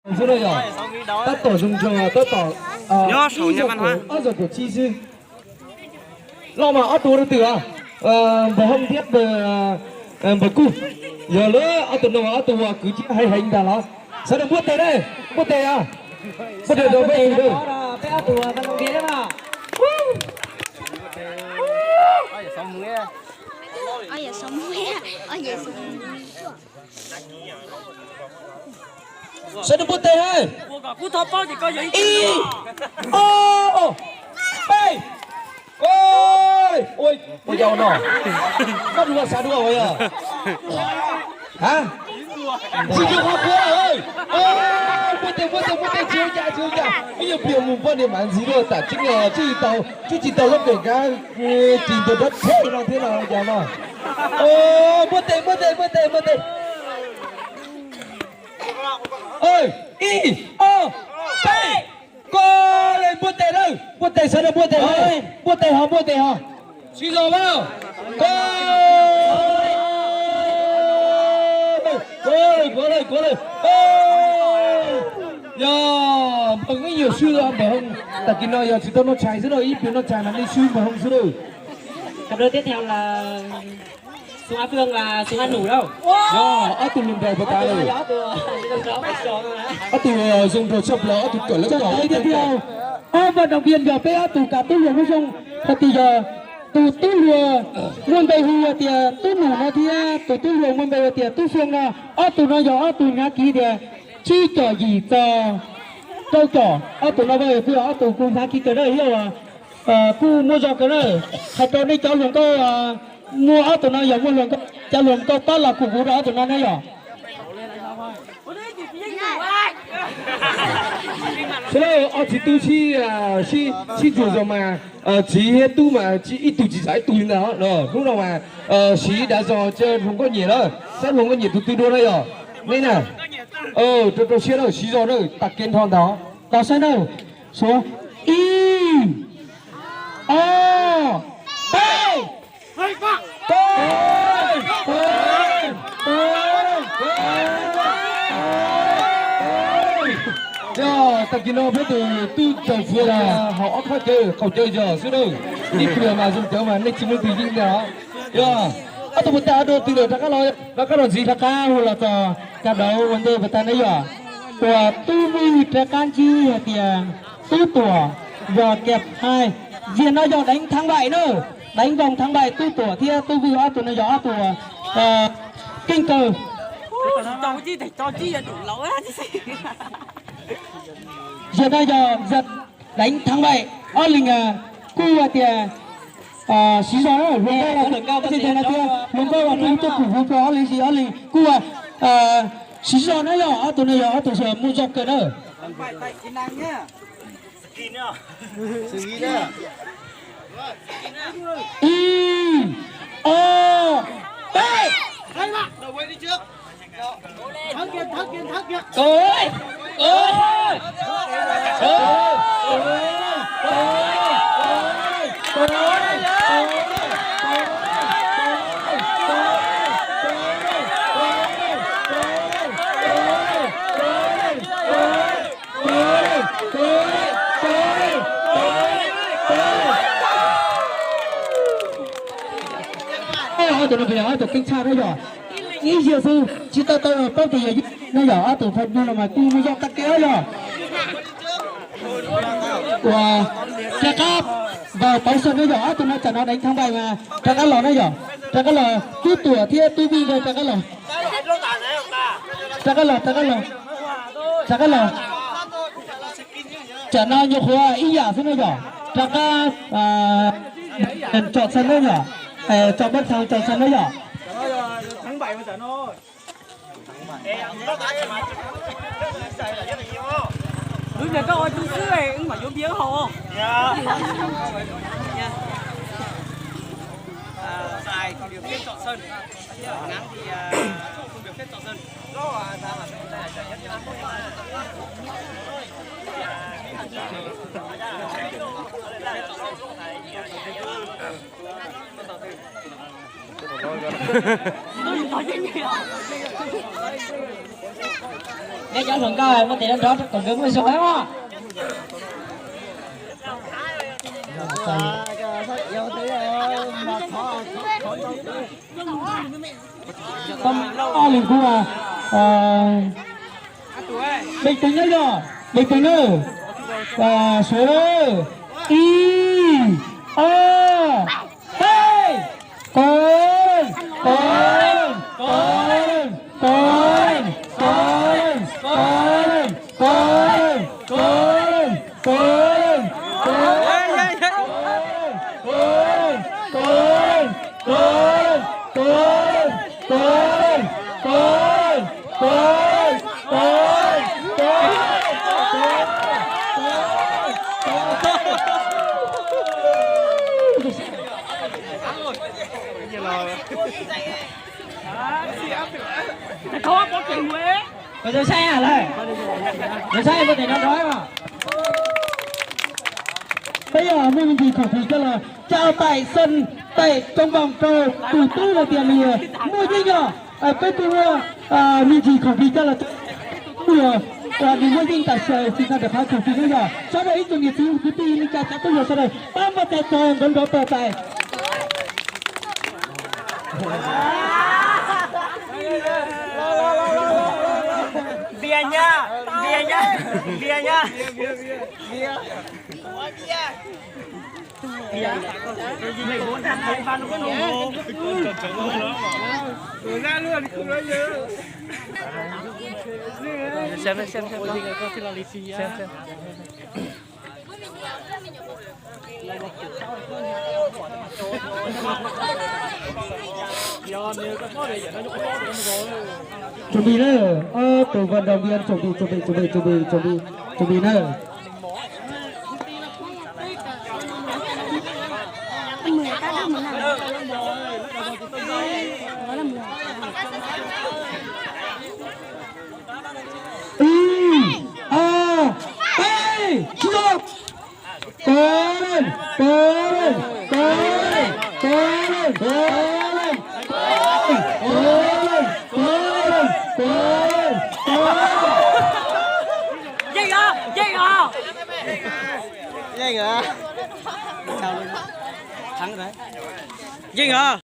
Xwb na yog, tab tom zoo zoo, tab tom ib zaug kaum, ob zaug kaum tsib xwb. Los mas ob tug rau twg os? Npawg Hoo thiab npawg Kuj. Yog lawm ob tug no ob tug uas kwv tij heev heev ntag los. Sawv daws npuaj tes na, npuaj tes os. Npuaj tes rau peb tug. Sawv daws npuaj tes na. Ib, ob, peb. Ua cas no, koj dua xav dua ua yog? Ha, tsis yog qhov qhuav. Npuaj tes, npuaj tes, npuaj tes, tsis ua cas, tsis ua cas. Ib nyuag pliag mus poj niam mas ntxiv lawm, tam tseeb los tsis tau, tsis tsis tau lub pem kab, tsis ntuag dab tsheb no thiab no cas no. Npuaj tes, npuaj tes, npuaj tes, npuaj tes. Ib, ob, peb. Koj le npuaj tes na, npuaj tes, sawv daws npuaj tes, npuaj tes ho, npuaj tes ho. Siv zog na. Koj le, koj le, koj le. Yog npawg Hoo ib nyuag swb, npawg Hoo tag kis no yog tsis tau noj tshais xwb na, ib pliag noj tshais mas nej swb npawg Hoo xwb na. Cặp đôi tiếp theo là Xuân Á Phương và Xuân Á Nủ đâu? Yog ob tug hluas nraug puas tas lawm? Ob tug zoo nraug tshaj plaws, ob tug kawm lawv cov. Ob vaj doo vias yog peb ob tug kav tub hluas Hmoob Xyooj, hais tias yog tus tub hluas muaj npe hu hais tias Tub Num no thiab tus tub hluas muaj npe hais tias Tub Xyooj no, ob tug no yog ob tug hnyav kiv tias tsib com yim txog rau com, ob tug no kuj yog ob tug kuj hnyav kiv kawg na, yog kuj muaj zog kawg na. Hais rau nej cov hluas nkauj, muaj ob tug no yog muaj hluas nkauj, cov hluas nkauj pab los kuj kuv rau ob tug no na yog. Sawv daws ob txiv tub sib, sib ntsuas zog mas, txiv thiab tub mas ib tug tsis zam ib tug li ntag. Hnub no mas siv dav zog cia hluas nkauj nyiam na, saib hluas nkauj nyiam tus twg dua na yog. Nej na, rau rau siab na, siv zog na, tag kev nrho ntag. Los saib na, suav, ib, ob, peb. Yog tag kis no peb tus tub caum fuav los haus ob khob cawv qaum cawv zog xwb na. Ib pliag mas zoo cawv mas nej tsis muaj leej twg yeej ntag. Yog ob tug puas tas dua twg lawm rov qab los, rov qab los ntxiv, rov qab hu los txog cov dauv ua ntej puas tas na yog. Uas tub Vwj rov qab ntsib hais tias tub Tuam yog kab hais, ziag no yog đánh thắng bại na, đánh vòng thắng bại, tub Tuam thiab tub Vwj ob tug no yog ob tug keej kawg. Ziag no yog giật đánh thắng bại, ob leeg kuj hais tias siv zog na, hluas nkauj los, hluas nkauj los kuj tuaj kuj hu rau ob leeg, ob leeg kuj siv zog na yog ob tug no yog ob tug muaj zog kawg na. Ib, ob, peb. Ob tug no yog ob tug keeb tshaj na yog, ib zaug xwb tsis tau tau paub tias yog yeej na yog ob tug pha no mas kuj muaj zog tag kev yog. Uas rov qab vào pauv sân na yog ob tug no tsam no đánh thắng bại mas rov qab los na yog, rov qab los tub Tuam thiab tub Vwj nkawd rov qab los, rov qab los, rov qab los, rov qab los. Tsam no nyuam qhuav ib yam xwb na yog, rov qab tsom sân na yog, tsom bab thawv tsom sân na yog. Neb cov hluas nkauj muaj tes nrov nrov kom nkawd muaj zoo os. Tau ob leeg kuj, deeg tes nawb yog, deeg tes nawb. Sawv daws, ib, ob, peb. Koob, koob, koob, koob, koob, koob, koob, koob, koob, koob, Koj saib lawm, koj saib muaj tes nrov nrov. Peb yog muaj me ntsis khoom plig coj los trao tại sân, tại công cộng rau tus tub hais tias nws muaj yeej yog peb tus muaj me ntsis khoom plig coj los tub yog nws muaj yeej tam sim no rau qhov khoom plig no yog sawv daws ib tsoom niam txiv kwv tij neej tsa cov tub yog sawv daws pab npaj tais txog nrov nrov tau tais. Npias nyab, npias nyab, npias nyab. Chuẩn bị nawb, ob tug vận động viên chuẩn bị, chuẩn bị, chuẩn bị, chuẩn bị, chuẩn bị, chuẩn bị nawb. Ib, ob, peb, sib tos. Koob leej, koob leej, koob leej, koob leej, koob leej, koob leej, koob leej, koob leej, koob leej, koob leej. Yeej os, yeej os. Yeej os.